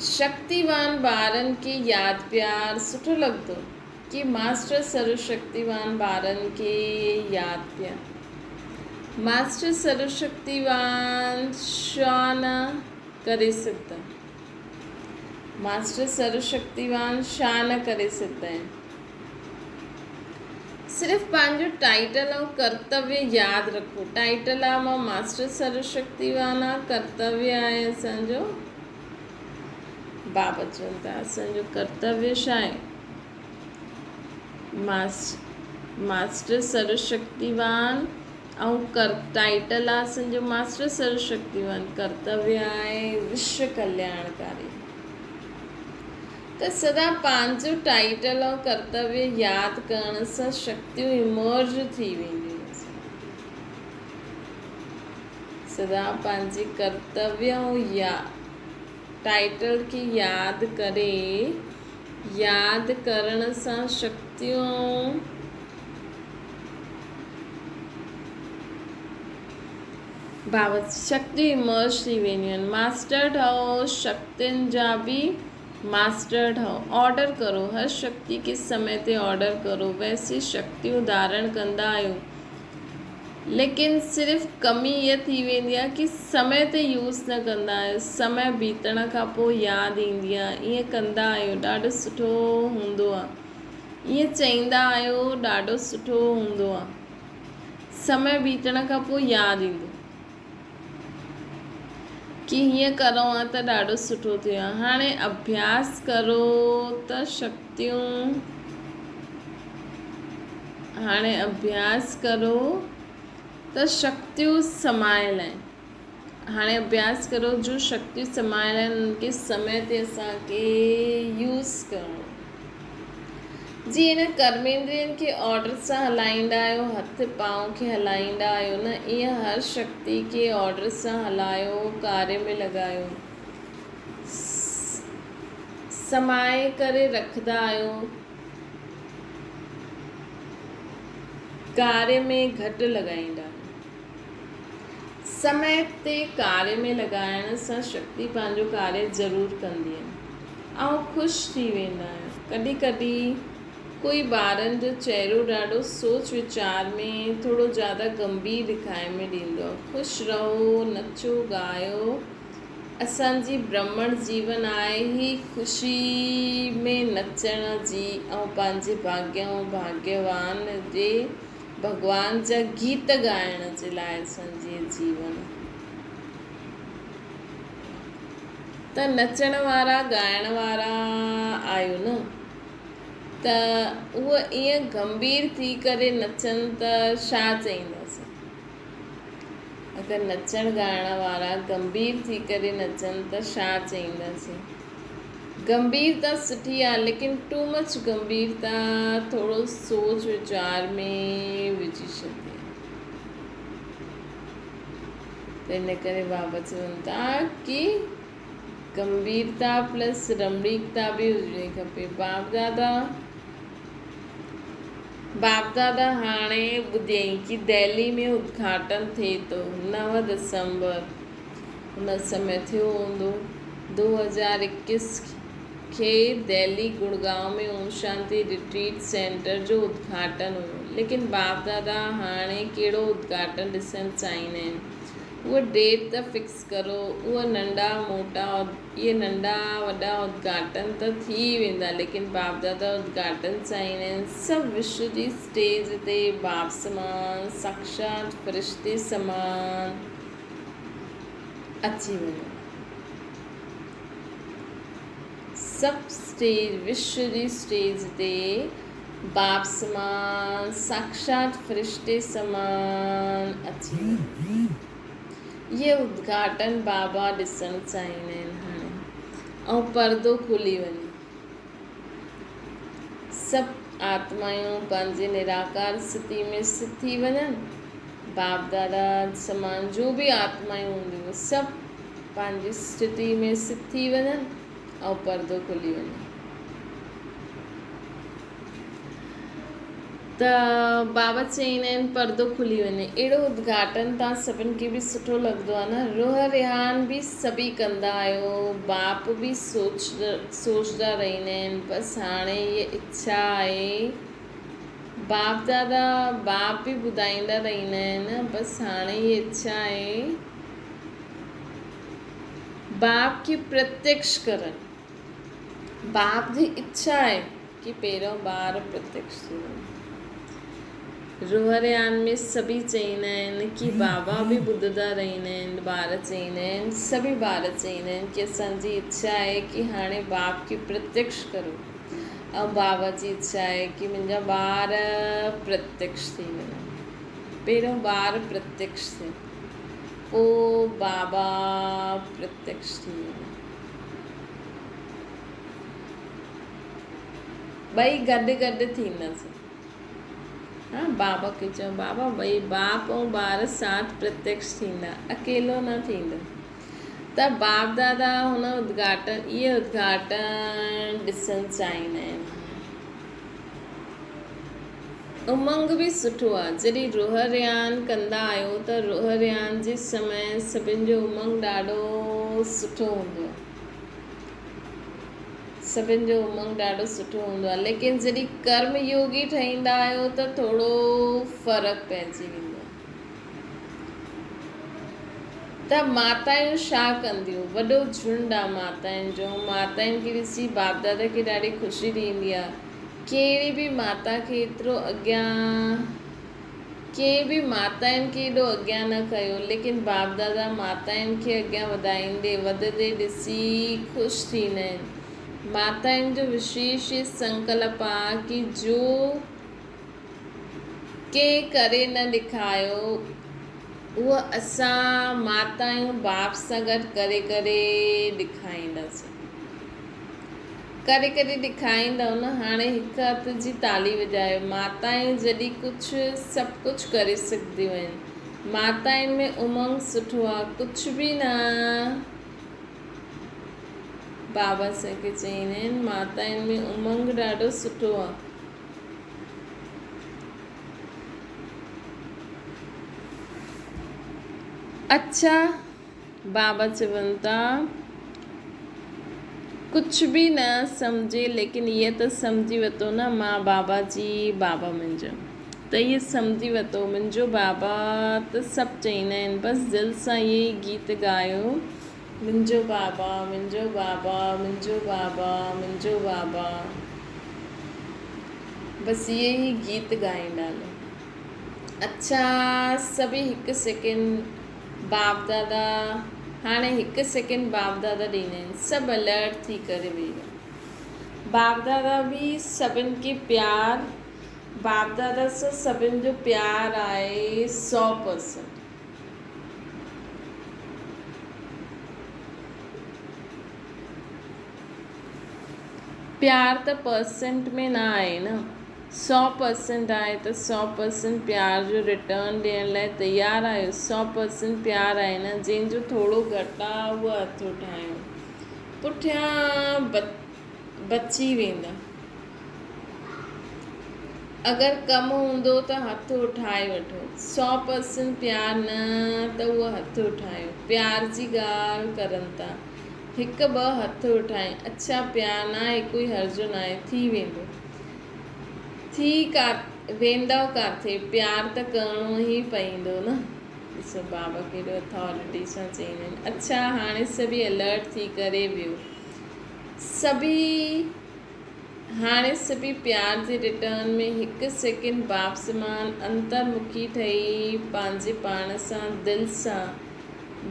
شڪتيوان ٻارن کي ياد پيار سٺو لڳندو ڪي ماسٽر سرو شڪتيوان ٻارن کي ياد پيار. ماسٽر سروشڪتيوان ڇا نه ڪري سگهندا؟ ماسٽر سروشڪتيوان ڇا نه ڪري سگهندا آهن؟ صرف پنهنجو ٽائيٽل ۽ ڪرتويه ياد رکو. ٽائيٽل آ مان ماسٽر سروشڪتيوان آ، ڪرتويه آهي اسان جو بابا چون ٿا اسان جو ڪرتويه ڇا آهي؟ ماسٽر سروشڪتيوان ۽ ڪر ٽائيٽل آ اسان جو ماسٽر سروشڪتيوان ڪرتويه آهي وشو ڪلياڻڪاري ته سدا پنهنجو ٽائيٽل ۽ ڪرتويه ياد ڪرڻ سان شڪتيون ايمرج ٿي وينديون سدا پنهنجي ڪرتويه ۽ يا ٽائيٽل کي ياد ڪري ياد ڪرڻ سان شڪتيون بابت شڪتيون ايمرج ٿي وينديون آهن. ماسٽر ٺهو، شڪتين جا به ماسٽر ٺهو. آرڊر ڪرو، هر شڪتي کي سمي تي آرڊر ڪرو. ويسي شڪتيون ڌارڻ ڪندا آهيو. ليڪن صرف ڪمي اها ٿي ويندي آهي ڪي سمي تي يوز نه ڪندا آهيو سمي بيتڻ کان پوء ياد ايندي آهي ائين ڪندا آهيو ڏاڍو سٺو هوندو آهي ائين چئيندا آهيو ڏاڍو سٺو هوندو آهي سمي بيتڻ کان پوء ياد ايندو ڪي هيئن ڪرون ها ته ڏاڍو سٺو ٿئي ها هاڻي اڀياس ڪرو ته شڪتيون هاڻي اڀياس ڪرو ته شڪتيون سمايل آهن هاڻي اڀياس ڪرو جو شڪتيون سمايل آهن انهن کي سمي تي اسان کي يوز ڪرڻو جيئن نه ڪرميندرين کي آرڊر سان هلائيندا آهيو، هٿ پانء کي هلائيندا آهيو نه ايئن هر شڪتي کي آرڊر سان هلايو، ڪاري ۾ لڳايو، سمائي ڪري رکندا آهيو، ڪاري ۾ گهٽ لڳائيندا آهيو. سمي تي ڪاري ۾ لڳائڻ سان شڪتي پنهنجو ڪاري ضرور ڪندي آهي. آئون خوش ٿي ويندا آهيون. ڪڏهن ڪڏهن ڪوئي ٻارن جو چهرو ڏاڍو سوچ ويچار ۾ ٿورو زياده گنڀير ڏکائي ۾ ڏيندو آهي. خوش رهو، نچو ڳايو. اسان جي برهمڻ جيون آهي هي خوشي ۾ نچڻ جي ۽ پنهنجي ڀاڳيه ۽ ڀاڳيوان جي ڀڳوان جا گيت ڳائڻ جي لاء اسان جي جيون. ته نچڻ وارا ڳائڻ وارا آهيو نه ته اهي ائين گنڀير ٿي ڪري نچن ته ڇا چئينداسين. اگر نچڻ ڳائڻ وارا گنڀير ٿي ڪري نچن ته ڇا چئينداسين. گنڀيرتا سٺي آهي ليڪن ٽو مچ گنڀيرتا ٿورو سوچ ويچار ۾ وجهي ڇڏندي آهي. ته ان ڪري بابا چون ٿا ڪي گنڀيرتا پلس رمڻيڪتا به هجڻي کپي. باپ دادا باپ دادا هاڻي ٻڌيائين ڪي دهلي ۾ ادگهاٽن ٿئي ٿو نو دسمبر ان سمي ٿيو هوندو 2021 کي دهلي گڙگائون ۾ اوم شانتي رٽريٽ سينٽر جو ادگهاٽن هيو ليڪن باپ دادا هاڻي ڪهڙو ادگهاٽن ڏسڻ چاهيندا آهن اها ڊيٽ ته فڪس ڪرو اها ننڍا موٽا اهي ننڍا وڏا ادگهاٽن ته ٿي ويندا ليڪن باپ دادا ادگهاٽن چاهيندا آهن سڀ وشو جي اسٽيج تي باپ سمان ساڪشات فرشتي سمان اچي وڃن. سڀ اسٽيج وشو جي اسٽيج تي باپ سمان ساڪشات فرشتي سمان اچي وڃي. اهي ادگهاٽن بابا ڏسڻ چاهيندا آهن هاڻي ۽ پردو کلي وڃي. سڀ آتمائون پنهنجي نراڪار ستي ۾ ست ٿي وڃن. باپ دادا سمان جو به آتمائون هونديون اهي سڀ پنهنجي ستي ۾ ست ٿي وڃن ۽ پردو کلي وڃي. ته بابا چئيندا آهن پردو کلي وڃي. اهڙو ادگهاٽن تان سڀن کي به سٺو لڳندو آهي نه. روح ريحان به سڀئي ڪندا آهيو. باپ به سوچدا رهندا آهن بس هاڻي هيء اڇا آهي. باپ دادا باپ به ٻڌائيندا رهندا آهن بس هاڻي هيء اڇا آهي باپ کي پرتيڪش ڪرڻ. باپ جي اڇا آهي ڪي پهريون ٻار پرتيڪش ٿي وڃي. روح ريان ۾ سڀئي چئيندا آهن ڪي بابا به ٻڌندا رهندا آهن ٻار چئيندا آهن سڀئي ٻار چئيندا آهن ڪي اسان جي اڇا آهي ڪي هاڻي باپ کي پرتيڪش ڪرو ۽ بابا جي اڇا آهي ڪي منهنجا ٻار پرتيڪش ٿي وڃن پهريون ٻار پرتيڪش ٿين پوء بابا پرتيڪش ٿي وڃن. ٻئي گڏ گڏ ٿيندس. ها بابا کي چيو بابا ٻئي باپ ۽ ٻار ساٿ پرتيڪش ٿيندا اڪيلو نه ٿيندو ته باپ دادا هن ادگهاٽن اهي ادگهاٽن ڏسڻ چاهيندا آهن. امنگ به سٺو آ. جڏهن روح ريان ڪندا آهيو ته روح ريان جي سمي سڀن جو امنگ ڏاڍو سٺو هوندو آ. سڀن جو امنگ ڏاڍو سٺو هوندو آ ليڪن جڏهن ڪرم يوگي ٺهيندا آهيو ته ٿورو فرق پئجي ويندو آ. ته ماتايون ڇا ڪنديون؟ وڏو جهنڊ آ ماتائن جو. ماتائن کي ڏسي باپ دادا کي ڏاڍي خوشي ٿيندي آ. ڪهڙي به ماتا کي ايترو اڳيان ڪنهن به ماتائن کي ايڏو اڳيان نه ڪيو ليڪن باپ دادا ماتائن کي اڳيان وڌائيندي وڌندي ڏسي خوش ٿيندا آهن. ماتائن جو وشيش هي سنڪلپ آ ڪي جو ڪنهن ڪري نه ڏيکايو اهو اسان ماتايون باپ سان گڏ ڪري ڪري ڏيکائينداسين. ڪري ڪري ڏيکائيندؤ نه هاڻي هڪ هٿ جي تالي وڄايو. ماتائون جڏهن ڪجهه سڀ ڪجهه ڪري سگهنديون آهن. ماتائن ۾ امنگ سٺو آ. ڪجهه به نه بابا سائين کي چئيندا آهن ماتائن ۾ امنگ ڏاڍو سٺو آ. اڇا بابا چون ٿا ڪجهه به نه سمجهي ليڪن هيء ته سمجهي وتو نه مان بابا جي بابا منهنجو ته هيء سمجهي وتو منهنجو بابا ته سڀ چئيندا آهن بس دل سان اهي ئي گيت ڳايو منهنجو بابا منهنجو بابا منهنجو بابا منهنجو بابا بس اهي ئي گيت ڳائيندا هلو اڇا سڀئي هڪ سيڪنڊ باپ دادا هاڻي هڪ سيڪنڊ باپ دادا ڏيندا آهن سڀ الرٽ ٿي ڪري ويهي رهو باپ دادا به سڀن کي پيار باپ دادا سان سڀن جو پيار آهي سو پرسنٽ. پيار ته پرسنٽ ۾ نه آهي نه. سو پرسنٽ آهي ته سو پرسنٽ پيار جو ريٽرن ڏيڻ لاء تيار آهيو. سو پرسنٽ پيار آهي نه جنهن جو ٿورو گهٽ آ اهو هٿ اٺايو. پٺيان بچي ويندا. اگر ڪم هوندو ته هٿ اٺائي وٺو. سو پرسنٽ پيار نه ته اهو هٿ اٺايو. پيار جي ڳالهه ڪرن ٿا. هڪ ٻه هٿ اٺائين. اڇا پيار ناهي ڪوئي هرجو ناهي. ٿي ويندو. ٿي ويندؤ ڪاٿي؟ پيار ته ڪرڻو ئي پئيندو نه. ڏسو بابا ڪيڏو اٿارٽي سان چئيندا آهن. اڇا هاڻي سڀئي الرٽ ٿي ڪري ويو. سڀئي هاڻي سڀئي پيار جي ريٽرن ۾ هڪ سيڪنڊ باپ سمان انترمکي ٺهي پنهنجي پاڻ سان دل سان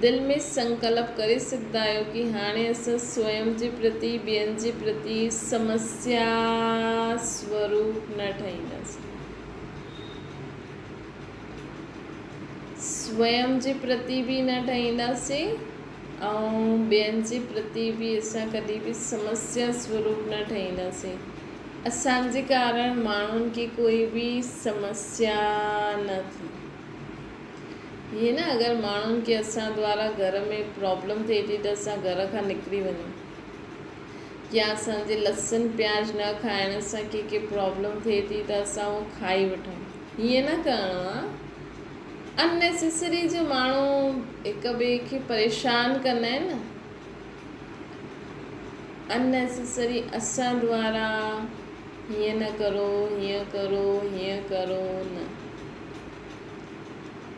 دل ۾ سنڪلپ ڪري سگهندا آهيو ڪي هاڻي اسان سويم جي پرتي ٻين جي پرتي سمسيا سوروپ نه ٺهينداسين. سويم جي پرتي به نه ٺهينداسين ۽ ٻين جي پرتي به اسان ڪڏهن به سمسيا سوروپ نه ٺهينداسين. اسان جي ڪارڻ ماڻهن کي ڪوئي به سمسيا نه ٿئي. ائين نه اگر ماڻهن کي اسان دوارا گهر ۾ پرابلم ٿئي ٿي ته اسان گهر کان نڪري وڃون يا اسان جي لسن پياز نه کائڻ سان ڪي ڪي پرابلم ٿئي ٿي ته اسان اهو کائي وٺون ائين نه ڪرڻو آ ان نيسيسري جو ماڻهو هڪ ٻئي کي پريشان ڪندا آهن نه ان نيسيسري اسان دوارا هيئن نه ڪرو هيئن ڪرو هيئن ڪرو نه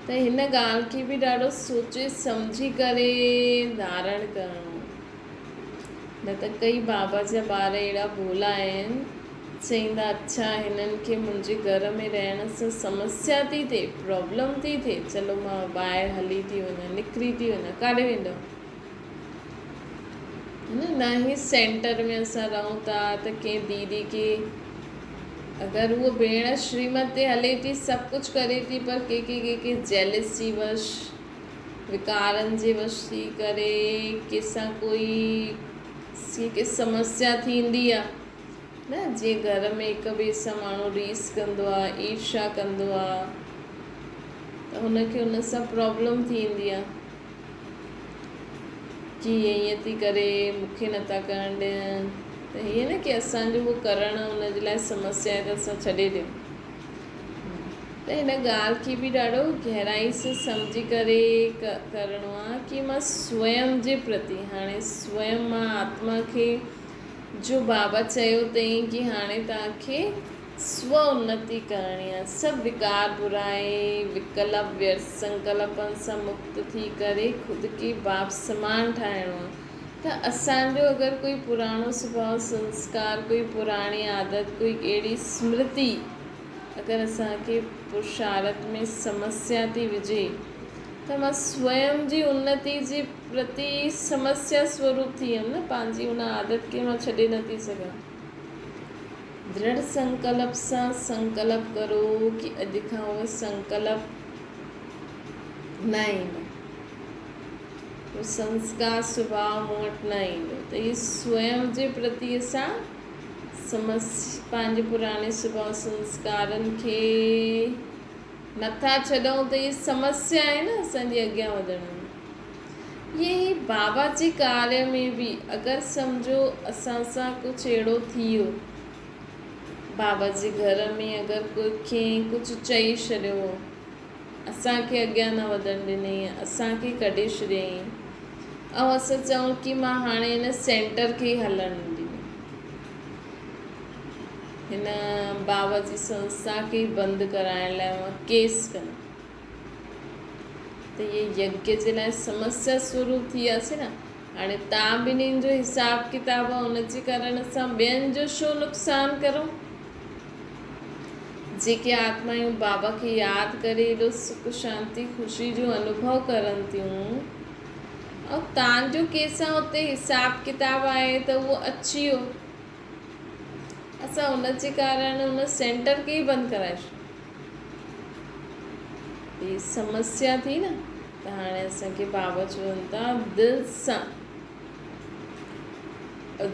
ته هن ڳالهه کي به ڏاڍو سوچي سمجهي ڪري ڌارڻ ڪرڻو نه ته ڪئي بابا جا ٻار اهڙا ڀولا آهن چئيندا اڇا هنن کي منهنجي گهر ۾ رهڻ سان سمسيا ٿي ٿئي پرابلم ٿي ٿئي چلو مان ٻاهر هلي ٿي وڃان نڪري ٿي وڃان ڪاڏي ويندو نه نه هي سينٽر ۾ اسان رهون ٿا ته ڪنهن ديدي کي اگر هوء ڀيڻ شريمت تي هلي ٿي سڀ ڪجهه ڪري ٿي پر ڪي ڪي ڪي ڪي جيلسي وش وڪارن جي وش ٿي ڪري ڪنهن سان ڪوئي ڪي ڪي سمسيا ٿيندي آ نه جيئن گهر ۾ هڪ ٻئي سان ماڻهو ريس ڪندو آ ايرشا ڪندو آ ته هن کي ان سان پرابلم ٿيندي آ ڪي ائين ٿي ڪري مون کي نٿا ڪرڻ ڏين ته هيئن نه ڪي اسان جو اهو ڪرڻ ان جي لاء سمسيا آهي ته اسان ڇڏي ڏيون ته هن ڳالهه کي به ڏاڍو گهرائي سان سمجهي ڪري ڪرڻو آهي ڪي مان سويم جي پرتي هاڻي سويم مان آتما کي جو بابا چيو اٿئي ڪي هاڻي توهان کي سو انتي ڪرڻي آ، سڀ وڪار برائي، وڪلپ ويرٿ سنڪلپن سان مڪت ٿي ڪري خود کي باپ سمان ٺاهڻو آ ته اسان جو اگر ڪوئي پراڻو سڀاء سنسڪار ڪوئي پراڻي عادت ڪوئي اهڙي سمرتي اگر اسان کي پرشارت ۾ سمسيا ٿي وجهي ته مان سويم جي انتي جي پرتي سمسيا سوروپ ٿي ويم نه پنهنجي ان عادت کي مان ڇڏي نه ٿي سگهان. درڙ سنڪلپ سان سنڪلپ ڪرو ڪي اڄ کان اهو سنڪلپ نه ايندو اهو سنسڪار سڀاء مون وٽ نه ايندو ته هي سويم جي پرتي اسان سمس پنهنجي پراڻي سڀاء سنسڪارن کي نٿا ڇڏون ته هي سمسيا آهي نه اسان جي اڳيان وڌڻ ۾. ائين ئي بابا جي ڪاري ۾ به اگر سمجهو اسان سان ڪجهه اهڙو ٿي ويو، بابا جي گهر ۾ اگر ڪوئي ڪنهن ڪجهه چئي ڇڏيو، اسان کي اڳيان نه وڌڻ ڏنائين، اسان کي ڪڍي ڇڏيائين ۽ اسان چئون ڪي مان هاڻي هن سينٽر کي ئي هلڻ نه ڏيندم. هن بابا جي سنسٿا کي بند ڪرائڻ لاء مان ڪيس ڪندم ته هي يگيه جي لاء سمسيا سوروپ ٿي وياسين نه هاڻي تان ٻنهين جو حساب ڪتاب ان جي ڪرڻ سان ٻين جو ڇو نقصان ڪرون جيڪي آتمائون بابا کي ياد ڪري ايڏو سک شانتي خوشي جو انوڀو ڪرن ٿيون ۽ تان جو ڪيسان اتي حساب ڪتاب آهي ته اهو اچي ويو اسان ان جي ڪارڻ ان سينٽر کي ئي بند ڪرائي ڇڏيو. هي سمسيا ٿي نه ته هاڻي اسان کي بابا چون ٿا دل سان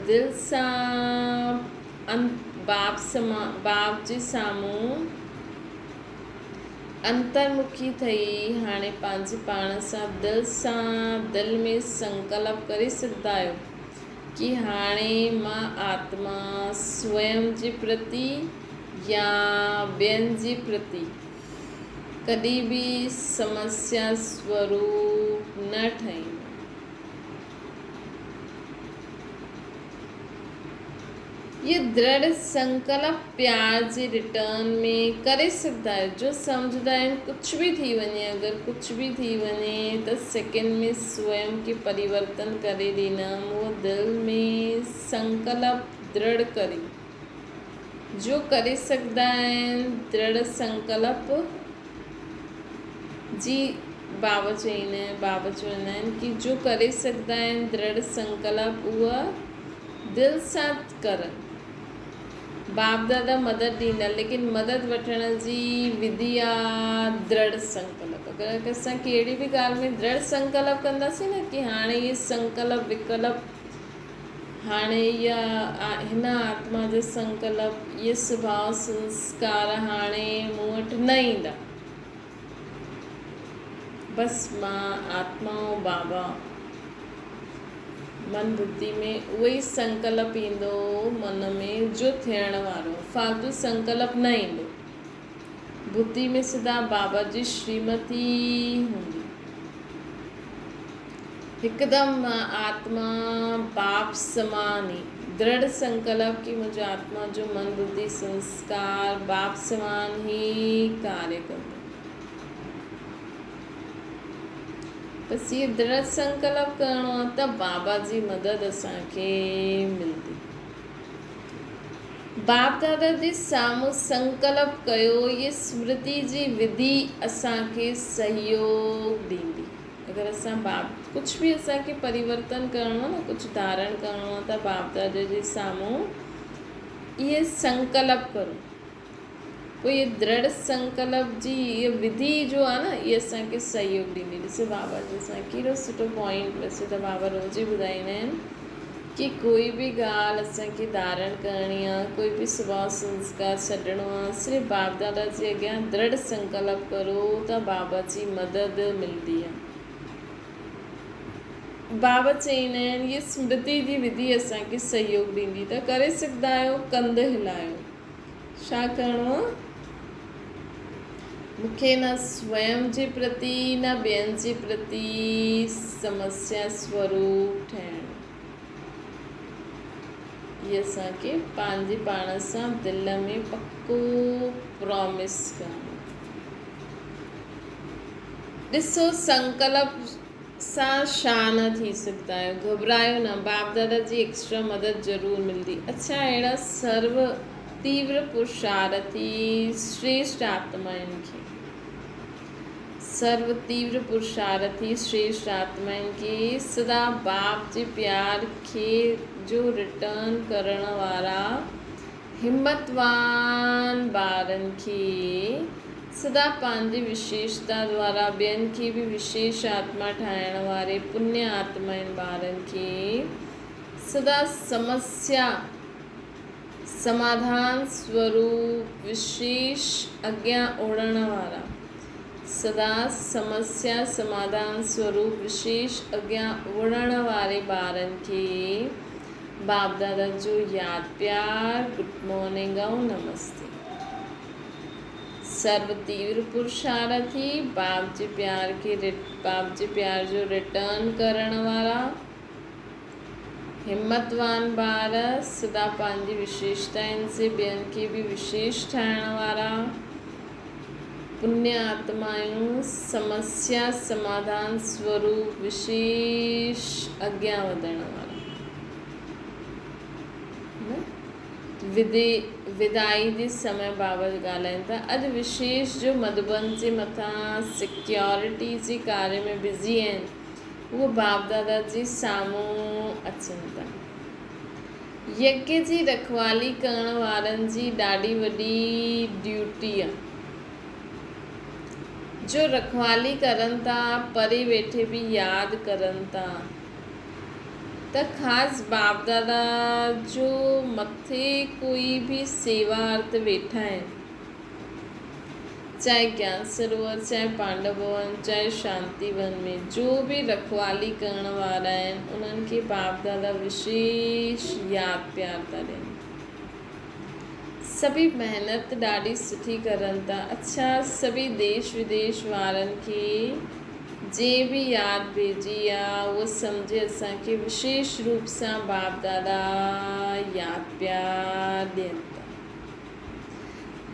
دل سان باپ سما باپ جي سامهون انترمکي ٿئي هاڻي پنهنجي پاڻ سان دل سان دل ۾ سنڪلپ ڪري سگهندا آهيو ڪي هاڻي مان آتما سويم جي پرتي يا ٻين جي پرتي ڪڏهن به سمسيا سوروپ نه ٺهيندم. اهو درڙ سنڪلپ پيار جي ريٽرن ۾ ڪري سگهندا آهيو جو سمجهندا آهن ڪجهه به ٿي وڃي اگر ڪجهه به ٿي وڃي ته سيڪنڊ ۾ سويم کي پريورتن ڪري ڏيندم اهو دل ۾ سنڪلپ درڙ ڪري جو ڪري سگهندا آهن درڙ سنڪلپ جي بابا چئيندا آهن، بابا چوندا آهن ڪي جو ڪري سگهندا آهن درڙ سنڪلپ اهو دل سان ڪرن. باپ دادا مدد ڏيندا ليڪن مدد وٺڻ جي وڌي آ درڙ سنڪلپ. اگر اسان ڪهڙي به ڳالهه ۾ درڙ سنڪلپ ڪنداسين نه ڪي هاڻي اهي سنڪلپ وڪلپ هاڻي اها هن آتما جو سنڪلپ اهي سڀاء سنسڪار هاڻي مون وٽ نه ايندا. بس مان آتما ۽ بابا. من ٻڌي ۾ اهو ئي سنڪلپ ايندو من ۾ جو ٿيڻ وارو فالتو سنڪلپ نه ايندو. ٻڌي ۾ سدا بابا جي شريمت ئي هوندي. هڪدم مان آتما باپ سمان ئي درڙ سنڪلپ ڪي منهنجو آتما جو من ٻڌي سنسڪار باپ سمان ئي ڪاريه ڪندو. بس هي درڙ سنڪلپ ڪرڻو آ ته بابا جي مدد اسان کي ملندي. باپ دادا جي سامهون سنڪلپ ڪيو هي سمرتي جي وڌي اسان کي سهيوگ ڏيندي. اگر اسان باپ ڪجهه به اسان کي پريورتن ڪرڻو آ نه ڪجهه ڌارڻ ڪرڻو آ ته باپ دادا جي سامهون اهي سنڪلپ ڪرو. پوء اهي درڙ سنڪلپ جي اهي وڌي جو آ نه اهي اسان کي سهيوگ ڏيندي. ڏسو بابا جي اسان ڪيڏو سٺو پوائنٽ ويسي ته بابا روز ئي ٻڌائيندا آهن. ڪي ڪوئي به ڳالهه اسان کي ڌارڻ ڪرڻي آ، ڪوئي به سڀاء سنسڪار ڇڏڻو آ، صرف باپ دادا جي اڳيان درڙ سنڪلپ ڪرو ته بابا جي مدد ملندي آ. بابا چئيندا آهن هيء سمرتي جي وڌي اسان کي سهيوگ ڏيندي ته ڪري سگهندا آهيو ڪنڌ هلايو. ڇا ڪرڻو آ؟ مون کي نه سويم جي پرتي نه ٻين جي پرتي سمسيا سوروپ ٺهڻو. هي اسان کي پنهنجي پاڻ سان دل ۾ پڪو پرامس ڪرڻو. ڏسو سنڪلپ سان شا نه ٿي سگهندا آهيو. گهٻرايو نه، باپ دادا جي ايڪسٽرا مدد ضرور ملندي. اڇا اهڙا سرو تيور پرشارٿي شريشٽ آتمائن کي سرو تيور پرشارٿي شريشٽ آتمائن کي سدا باپ جي پيار کي جو رٽرن ڪرڻ وارا همتوان ٻارن کي سدا پنهنجي وشيشتا دوارا ٻين کي به وشيش آتما ٺاهڻ واري پڃ آتمائن ٻارن کي سدا سمسيا سماڌان سوروپ وشيش اڳيان اوڙڻ وارا سدا سمسيا سماڌان سوروپ وشيش اڳيان اوڙڻ واري ٻارن کي باپ دادا جو ياد پيار گڊ مارننگ ۽ نمستي. سرو تيور پرشارٿي باپ جي پيار کي باپ جي پيار جو ريٽرن ڪرڻ وارا همتوان ٻار سدا پنهنجي وشيشتائن سي ٻين کي به وشيش ٺاهڻ وارا پڃ آتمايون سمسيا سماڌان سوروپ وشيش اڳيان وڌڻ وارا. وداعي جي سمي بابت ڳالهائين ٿا. اڄ وشيش جو مڌوبن جي مٿان سيڪيورٽي جي ڪاري ۾ بزي آهن اهو باپ دادا جي سامهون اچن ٿا. يگيه جي رکوالي ڪرڻ وارن جي ڏاڍي وڏي ڊيوٽي آ. جو رکوالي ڪرن ٿا پري ويٺي به ياد ڪرن ٿا ته خاص باپ دادا جو مٿي ڪوئي به سيوا ارٿ ويٺا آهن. چاهي گيان سروور، چاهي پانڊو ڀون، چاهي شانتي ون ۾ جو به رکوالي ڪرڻ وارا آهن، انهن کي باپ دادا وشيش ياد پيار ٿا ڏين. سڀئي محنت ڏاڍي سٺي ڪرن ٿا. اڇا سڀئي ديش وديش وارن کي جنهن به ياد ڀيجي آ اهو سمجهي اسان کي وشيش روپ سان باپ دادا ياد پيار ڏين ٿا.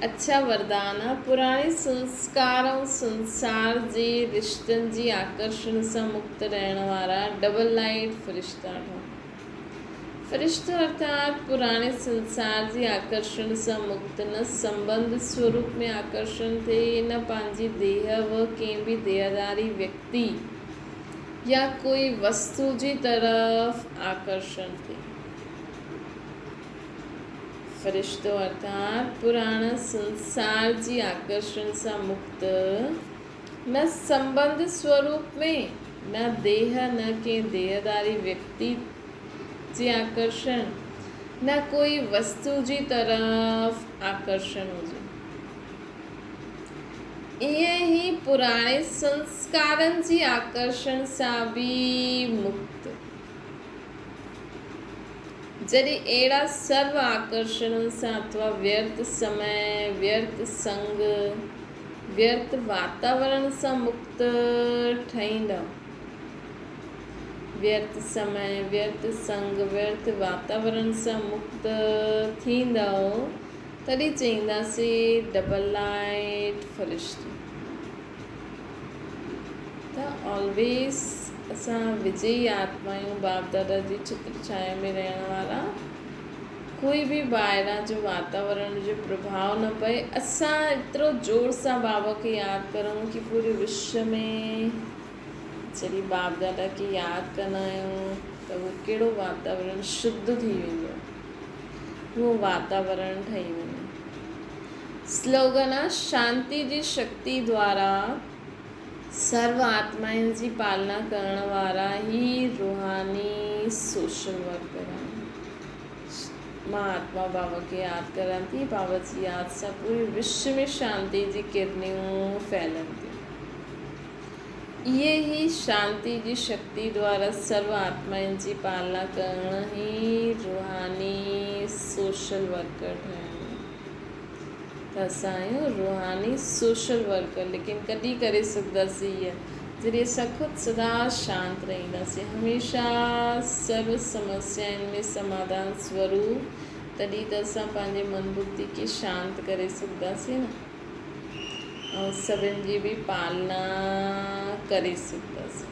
اڇا وردان، پراڻي سنسڪار ۽ سنسار جي رشتن جي آڪرشڻ سان مڪت رهڻ وارا ڊبل لائيٽ فرشتا ٺهو. فرشتو ارٿات پراڻي سنسار جي آڪرشڻ سان مڪت، نه سنٻنڌ سوروپ ۾ آڪرشڻ ٿئي، نه پنهنجي ديهه و ڪنهن به ديهداري ويڪتي يا ڪوئي وستو جي طرف آڪرشڻ ٿئي. فرشتو ارٿات پراڻ سنسار جي آڪرشڻ سان مڪت، نه سنٻنڌ سوروپ ۾، نه ديهه نه ڪنهن ديهداري ويڪتي جي آڪرشڻ، نه ڪوئي وستو جي طرف آڪرشڻ هجي. ائين ئي پراڻي سنسڪارن جي آڪرشڻ سان به مڪت. جڏهن اهڙا سرو آڪرشڻن سان اٿوا ويرٿ سمي، ويرٿ سنگ، ويرٿ واتاورڻ سان مڪت ٺهيندؤ. ويرٿ سمي، ويرٿ سنگ، ويرٿ واتاورڻ سان مڪت ٿيندؤ، تڏهن چئينداسين ڊبل لائيٽ فرشتو. ته آلويز اسان وجئي آتما آهيون، باپ دادا جي ڇتر ڇايا ۾ رهڻ وارا. ڪوئي به ٻاهران جو واتاورڻ جو پرڀاء نه پئي. اسان ايترو زور سان بابا کي ياد ڪرون ڪي پوري وشو ۾ جڏهن باپ دادا کي ياد ڪندا آهيون ته اهو ڪهڙو واتاورڻ شڌ ٿي ويندو آهي. اهو واتاورڻ ٺهي وڃي. سلوگن آ شانتي جي شڪتي دوارا سرو آتمائن جي پالنا ڪرڻ وارا هي روحاني سوشل ورڪر آهن. مان آتما بابا کي ياد ڪريان ٿي. بابا جي ياد سان پوري وشو ۾ شانتي جي ڪرنيون ڦهلن ٿيون. اهي ئي شانتي جي شڪتي دوارا سرو آتمائن جي پالنا ڪرڻ ئي روحاني سوشل ورڪر ٺهڻ آهي. ته اسان آهيون روحاني سوشل ورڪر ليڪن ڪڏهن ڪري سگهنداسين اها جڏهن اسان خود سدا شانت رهنداسين هميشه سرو سمسيائن ۾ سماڌان سوروپ تڏهن ته اسان پنهنجي من ٻڌي کي شانت ڪري سگهنداسين نه. ۽ سڀن جي به پالنا ڪري سگهنداسين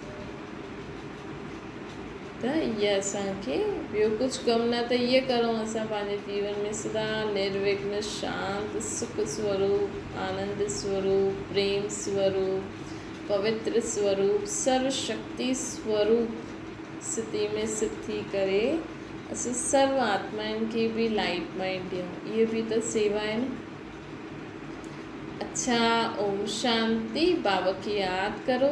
ته اها اسان کي ٻيو ڪجهه ڪم نه ته اهي ڪرون اسان پنهنجي جيون ۾ سدا نروگن شانت سک سوروپ آنند سوروپ پريم سوروپ پوتر سوروپ سرو شڪتي سوروپ ستي ۾ ست ٿي ڪري اسان سرو آتمائن کي به لائيٽ مائنڊ ڏيون اهي به ته سيوا آهي نه. اڇا اوم شانتي بابا کي ياد ڪرو.